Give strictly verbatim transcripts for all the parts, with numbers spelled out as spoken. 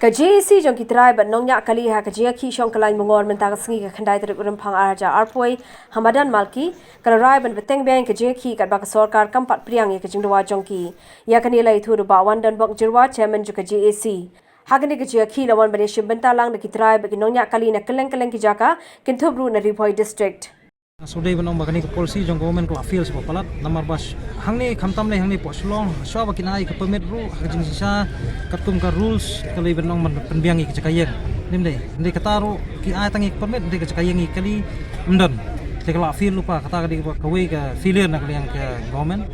Ka J A C jong ki trai bad nongñiah kali ha ka jingïakhih shong kyllain Bungor mynta ka sngi ka khyndai tarik u Rymphang ar hajar arphew wei ha madan Malki, ka la rai ban bteng biang ka jingïakhih katba ka sorkar kam pat pdiang ïa ka jingdawa jong ki. Ïa kane la ïathuh da u Bah Wandonbok Jyrwa, Chairman jong ka J A C. Ha kane ka jingïakhih la wan ban ïashim bynta lang da ki trai bad ki nongñiah kali na kylleng kylleng ki jaka, kynthup ruh na Ri Bhoi District. Nga shu dei ban ong ba kane ka policy jong government ka la fail sha ba palat, namar ba sh-, hangne khamtam lei hangne poh Shillong, shuwa ba kin ai ka permit ruh ha ka jingshisha katkum ka rules, ka lei ban ong ban pynbiang ïa ka jaka ïeng. Ym dei, ym dei kata ruh ki ai tang ïa ka permit, ym dei ka jaka ïeng ïa kali ym don. Te ka la fail lypa, kata ka dei kawei ka failure na ka liang ka government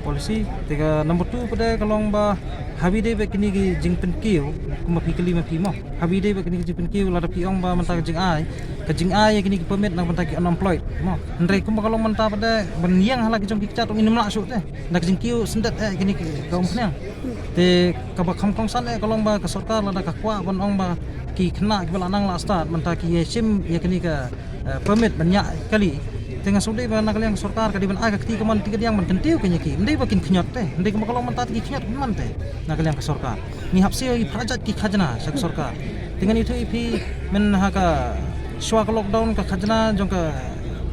policy. Te ka number two pat de ka long ba haba ïadei bad kine ki jingpynkiew, kumba phi kylli ma phi mo. Haba ïadei bad kine ki jingpynkiew, lada phi ong ba mynta ka jingai, ka jingai ïa kine ki permit na ka bynta ki unemployed mo. Hynrei kumba ka long mynta pat de, ban ïeng ha la ki jong ki kjat ruh ngim lah shuh te. Na ka jingkiew syndet eh kine ki, ka umphniang. Te kaba kham kongsan eh ka long ba ka sorkar lada ka kwah ban ong ba ki khynnah kiba la nang la stad mynta ki ïashim ïa kine ka, eh, permit ban ñiah kali. Te nga sngewdei ba na ka liang ka sorkar ka dei ban ai ka kti kamon kti kadiang ban kyntiew kane ïa ki. Ym dei ba kin khñiot te. Ym dei kumba ka long mynta te ki khñiot man te. Na ka liang ka sorkar ngi hap siew ïa ki para jait ki khajna sha ka sorkar. Te ngan ïathuh ïa phi, myn ha ka shuwa ka lockdown ka khajna jong ka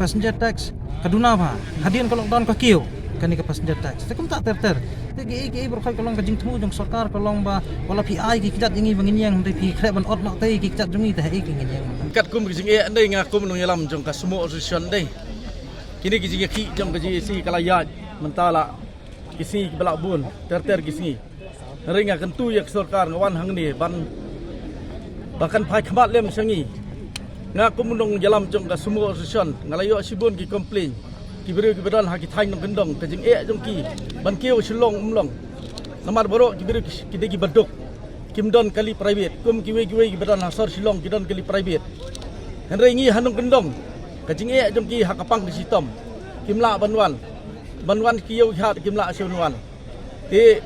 passenger tax ka duna bha. Hadien ka lockdown ka kiew kane ka passenger tax. Te kumta ter ter. Te kiei kiei baroh khoit ka long ka jingthmu jong ka sorkar ka long ba wat la phi ai ki kjat ïa ngi ba ngin ïeng, hynrei phi khreh ban ot noh te ki kjat jong ngi te haei ki ngin ïeng. Katkum ka jingeh, hynrei nga kum u nongïalam jong ka Sumo Association, hynrei kine ki jingïakhih jong ka J A C ka la ïaid mynta la ki sngi kiba la bun, ter ter ki sngi. Hynrei nga kyntu ïa ka sorkar, nga wan hangne ban, ba kan phai khmat lem sha ngi. Nga kum u nongïalam jong ka Sumo Association, nga la ïoh shibun ki complain. Ki briew kiba don ha ki thaiñ nongkyndong, ka jingeh jong ki ban kiew Shillong ym long. Namar baroh ki briew ki, ki dei kiba duk. Kim don kali private, kum kiwei kiwei kiba don ha sor Shillong ki don kali private. Hynrei ngi ha nongkyndong, ka jingeh jong ki ha ka pang ka shitom. Kim lah ban wan. Ban wan ki ïew ki hat kim lah shuh ban wan. Te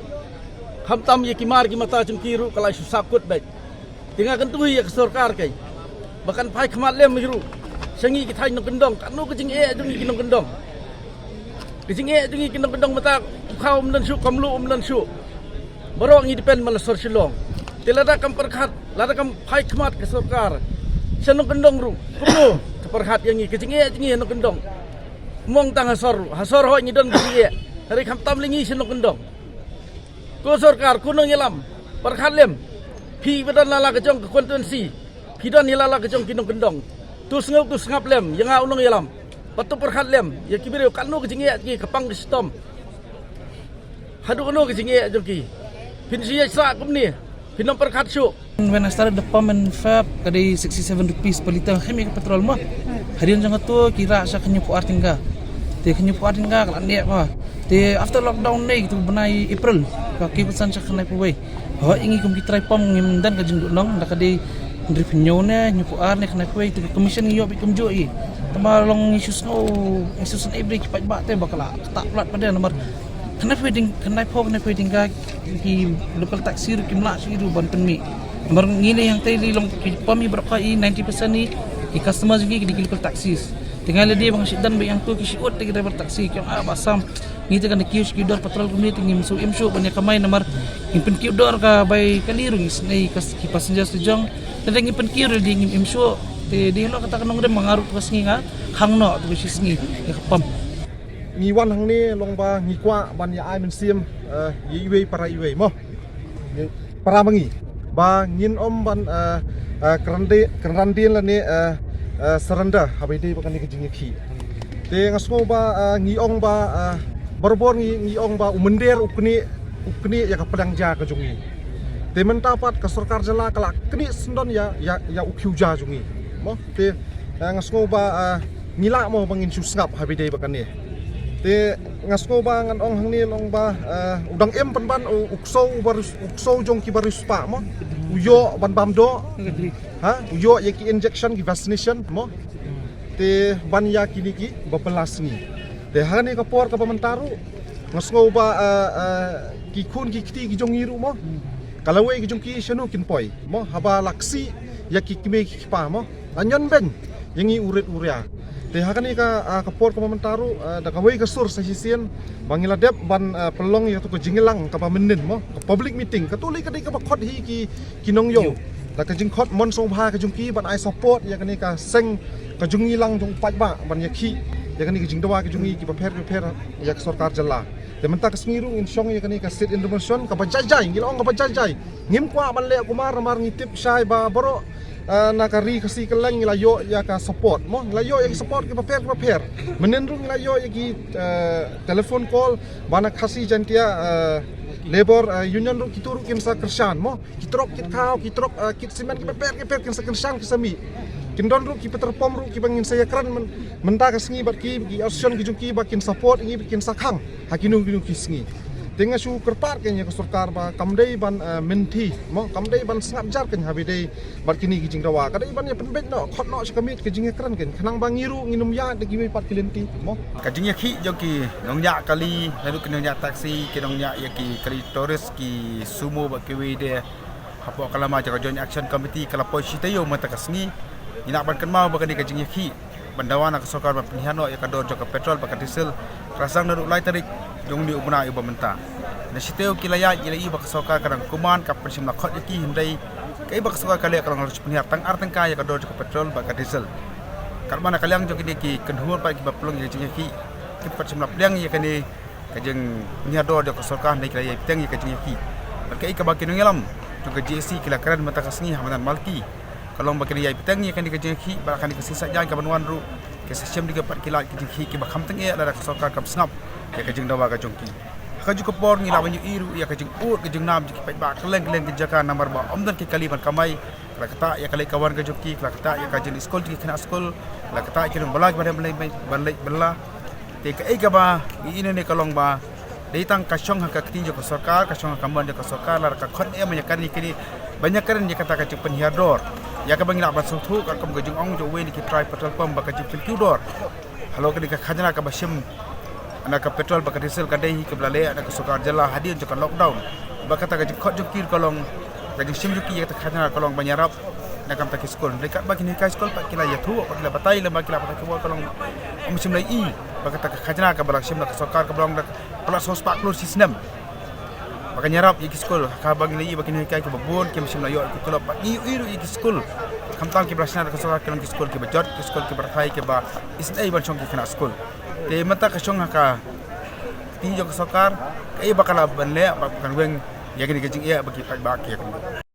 khamtam ïa ki mar ki mata jong ki ruh ka la shu sap kut beit. Te nga kyntu ïa ka sorkar kei ba kan phai khmat lem ruh sha ngi ki thaiñ nongkyndong, katno ka jingeh jong ngi ki nongkyndong. Ka jingeh jong ngi ki nongkyndong mynta u khaw um don shuh, ka mluh um don shuh. Baroh ngi depend man la sor Shillong. Te lada kam pyrkhat, lada kam phai khmat ka sorkar sha nongkyndong ruh, kumno ka pyrkhat ïa ngi, ka jingeh jong ngi nongkyndong. Mong tang ha sor ruh, ha sor hooid ngi don ka jingeh. Hynrei khamtam lei ngi sha nongkyndong. Ko sorkar, ko nongïalam, pyrkhat lem. Phi ba don la la ka jong ka constituency, phi don ïa la la ka jong ki nongkyndong. To sngew to sngap lem ïa nga u nongïalam. Bad to pyrkhat lem ïa ki briew, katno ka jingeh jong ki, ka pang ka shitom. Haduh katno ka jingeh jong ki. Phin shu ïaid sah kumne, phin ym pyrkhat shuh. When I started the pump in Feb, ka dei sixty-seven rupees per litre, khlem ïa ka petrol mo. Hadien jong kato ki rah sha khynñiewphew ar tyngka. Te khynñiewphew ar tyngka ka la neh bha. Te after lockdown ne, kito ki bnai April, ka kiew kynsan sha khyndaiphew wei. Hooid, ïa ngi kum ki trai pump ngim don ka jingduhnong, da ka dei hynriewphew hynñiew ne, hynñiewphew ar ne, khyndaiphew wei, te ka commission ngi ïoh beit kumjuh hi. Tangba long ngi shu sngew, ngi shu sngew every ki paidbah te ba ka la ktah palat pat de namar khyndaiphew wei tyng-, khyndaiphew, khyndaiphew wei tyngka ki local taxi ruh kim lah shuh ruh ban pynmih. Namar ngi ne hangtei ruh long ki pump hi baroh kawei ninety percent hi ki customer jong ngi ki dei ki local taxis. Te nga la dei ba nga shu don beit hangto ki shu ud te ki driver taxi ki ong ah Bah Sam, ngi te kan da kiew sha ki dor petrol kumne te ngim shu im shuh ban ïa kamai namar ngim pynkiew dor ka bai kali ruh ngi snei ka ki passengers ki jong. Te ngim pynkiew ruh dei ngim im shuh. Te dei halor kata ka nongrim ba nga ruh ka sngi nga khang noh tu ka shi sngi ïa ka pump. Ngi wan hangne long ba ngi kwah ban ïa ai mynsiem, eh, ïa iwei para iwei mo. Para ma ngi ba ngin ym ban, eh, eh, kren de, kren de lane, eh, eh, surrender haba ïadei bad kane ka jingïakhih. Te nga sngew ba, eh, ngi ong ba, eh, barabor ngi, ngi ong ba u mynder u knieh, u knieh ïa ka pdeng ja ka jong ngi. Te mynta pat ka sorkar jylla ka la knieh syndon ïa, ïa, ïa u khiew ja jong ngi. Mo, te, eh, nga sngew ba, eh, ngi lah mo ba ngin shu sngap haba ïadei bad kane. Te nga sngew ba ngan ong hangne long ba, eh, u dang im pynban u, u ksew u ba riewspah, u ksew jong ki ba riewspah mo. U ïoh ban bam doh. Ha, u ïoh ïa ki injection, ki vaccination mo. Te ban ïa kine ki ba bylla sngi. Te ha kane ka por kaba mynta ruh nga sngew ba, eh, eh, ki khun ki kti ki jong ngi ruh mo, ka lawei ki jong ki shano kin poi mo, haba la ksih ïa ki kmie ki kpa mo. La ñion beiñ ïa ngi u rit u ria. Te ha kane ka, ah, ka por kaba mynta ruh, ah, da kawei ka sur sa shisien ba ngi la dep ban, ah, pynlong ïa kato ka jingïalang kaba mynnin mo, ka public meeting, kato lei ka dei kaba khot hi ki, ki nongïew. Da ka jingkhot mon sngewbha ka jong ki ban ai support ïa kane ka seng ka jingïalang jong u paidbah ban ïakhih ïa kane ka jingdawa ka jong ngi kiba pher kiba pher ïa ka sorkar jylla. Te mynta ka sngi ruh ngin shong ïa kane ka sit-in demonstration kaba jai jai, ngi la ong kaba jai jai. Ngim kwah ban leh kumar namar ngi tip shai ba baroh, eh, na ka ri Khasi kylleng ngi la ïoh ïa ka support mo, ngi la ïoh ïa ki support kiba pher kiba pher. Mynnin ruh ngi la ïoh ïa ki, eh, telephone call ba na Khasi Jaintia, eh, Labour, eh, Union ruh kito ruh kin sa kyrshan mo. Ki trok kit khaw, ki trok, eh, kit simen kiba pher kiba pher kin sa kyrshan kin sa mih. Kin don ruh ki petrol pump ruh kiba ngin sa ïakren myn-, mynta ka sngi bad ki, ki association ki jong ki ba kin support ngi, ba kin sa khang ha kino kino ki sngi. Te nga shu kyrpad kein ïa ka sorkar ba kam dei ban, eh, mynthi mo, kam dei ban sngap jar kein ha ba dei bad kine ki jingdawa. Ka dei ban ïa pynbeit noh, khot noh sha ka miet ka jingïakren kein, khnang ba ngi ruh ngin ym ïaid da kiwei pat ki lynti mo. Ka jingïakhih jong ki nongñiah kali, naduh ki nongñiah taxi, ki nongñiah ïa ki kali tourist, ki sumo bad kiwei de hapoh ka lama jong ka Joint Action Committee ka la poi shi taïew mynta ka sngi. Ngi lah ban kynmaw ba kane ka jingïakhih ban dawa na ka sorkar ban pynhiar noh ïa ka dor jong ka petrol bad ka diesel ka la sdang naduh lai tarik jong une u bnai uba mynta. Na shi taïew ki la ïaid, ngi la ïohi ba ka sorkar ka dang kumne ka pynshim la khot ïa ki, hynrei kaei ba ka sorkar ka leh ka long la shu pynhiar tang ar tyngka ïa ka dor jong ka petrol bad ka diesel. Katba na ka liang jong kine ki kynhun pat kiba pynlong ïa ka jingïakhih, kim pat shym la pdiang ïa kane ka jingpynhiar dor jong ka sorkar, hynrei ki la ïai bteng ïa ka jingïakhih. Bad kaei kaba ki nongïalam jong ka G S T ki la kren mynta ka sngi ha madan Malki ka long ba ki la ïai bteng ïa kane ka jingïakhih, bad ha kane ka sngi Saitjaiñ kaban wan ruh ki sa shim da kiwei pat ki lad ki jingïakhih kiba kham tyngeh lada ka sorkar kam sngap ïa ka jingdawa ka jong ki. Ha kajuh ka por ngi lah ban ïohi ruh ïa ka jingud ka jingnam jong ki paidbah kylleng kylleng ki jaka namar ba ym don ki kali ban kamai. Ka la ktah ïa ka leit ka wan ka jong ki, ka la ktah ïa ka jingdih skul jong ki khynnah skul, ka la ktah ïa ki nongbylla kiba dei ban leit, ban leit bylla. Te kaei kaba ngi ïohi ne ka long ba dei tang ka shong ha ka kti jong ka sorkar, ka shong ha ka mon jong ka sorkar, lada ka khot ne em ban ïakren ïa kine, ban ïakren ïa kata ka jingpynhiar dor. Ïa kaba ngi lah ban sngewthuh katkum ka jingong jong uwei na ki trai petrol pump ba ka jingpynkiew dor halor kane ka khajna kaba shim na ka petrol bad ka diesel ka dei hi kaba la leh na ka sorkar jylla hadien jong ka lockdown. Bad kata ka jingkhot jong ki ka long, ka jingshim jong ki ïa kata ka khajna ka long ban ïarap na ka bynta ki skul. Hynrei katba ki nonghikai skul pat ki la ïathuh bad ki la batai lem bad ki la batai khubor ka long ym shym la ïohi ba kata ka khajna kaba la shim na ka sorkar kaba long da palat saw spah klur shi snem ba kan ïarap ïa ki skul, ha kaba ngi la ïohi ba ki nonghikai kiba bun kim shym la ïoh ïa ki tulop bad ngi ïohi ruh ïa ki skul khamtam kiba la shna da ka sorkar ki long ki skul kiba jot, ki skul kiba rkhai, kiba isynei ban shong ki khynnah skul. Te mynta ka shong ha ka kti jong ka sorkar, kaei ba ka lah ban leh ba kan weng ïa kane ka jingeh ba ki paidbah ki ïa ka